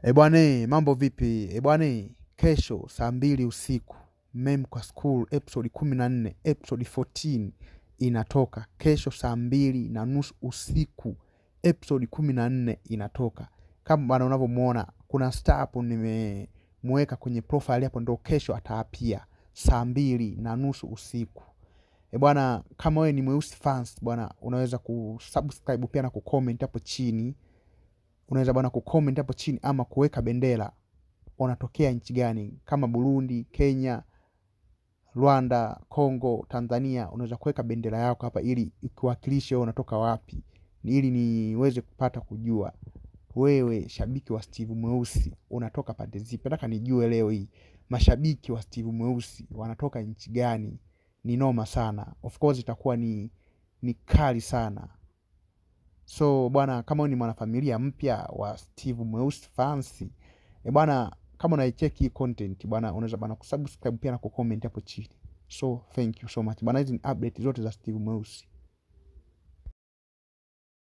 E bwana, mambo vipi? E bwana, kesho saa 2 usiku Memkwa School episode 14, episode 14 inatoka kesho saa 2:30 usiku, episode 14 inatoka. Kama bwana unavyomuona kuna star hapo nimemweka kwenye profile hapo, ndo kesho ataapia saa 2:30 usiku. E bwana, kama wewe ni Mweusi fans bwana, unaweza kusubscribe pia na kucomment hapo chini. Unaweza bwana kucomment hapo chini ama kuweka bendera unatokea nchi gani, kama Burundi, Kenya, Rwanda, Congo, Tanzania. Unaweza kuweka bendera yako hapa ili ikuwakilishe wewe unatoka wapi, ili niweze kupata kujua wewe shabiki wa Steve Mweusi unatoka pande zipi. Nataka nijue leo hii mashabiki wa Steve Mweusi wanatoka nchi gani. Ni noma sana, of course itakuwa ni kali sana. So bwana, kama wewe ni mwanafamilia mpya wa Steve Mweusi fans, bwana, kama unaicheki hii content bwana, unaweza bwana kusubscribe pia na kucomment hapo chini. So thank you so much bwana, hizi ni update zote za Steve Mweusi.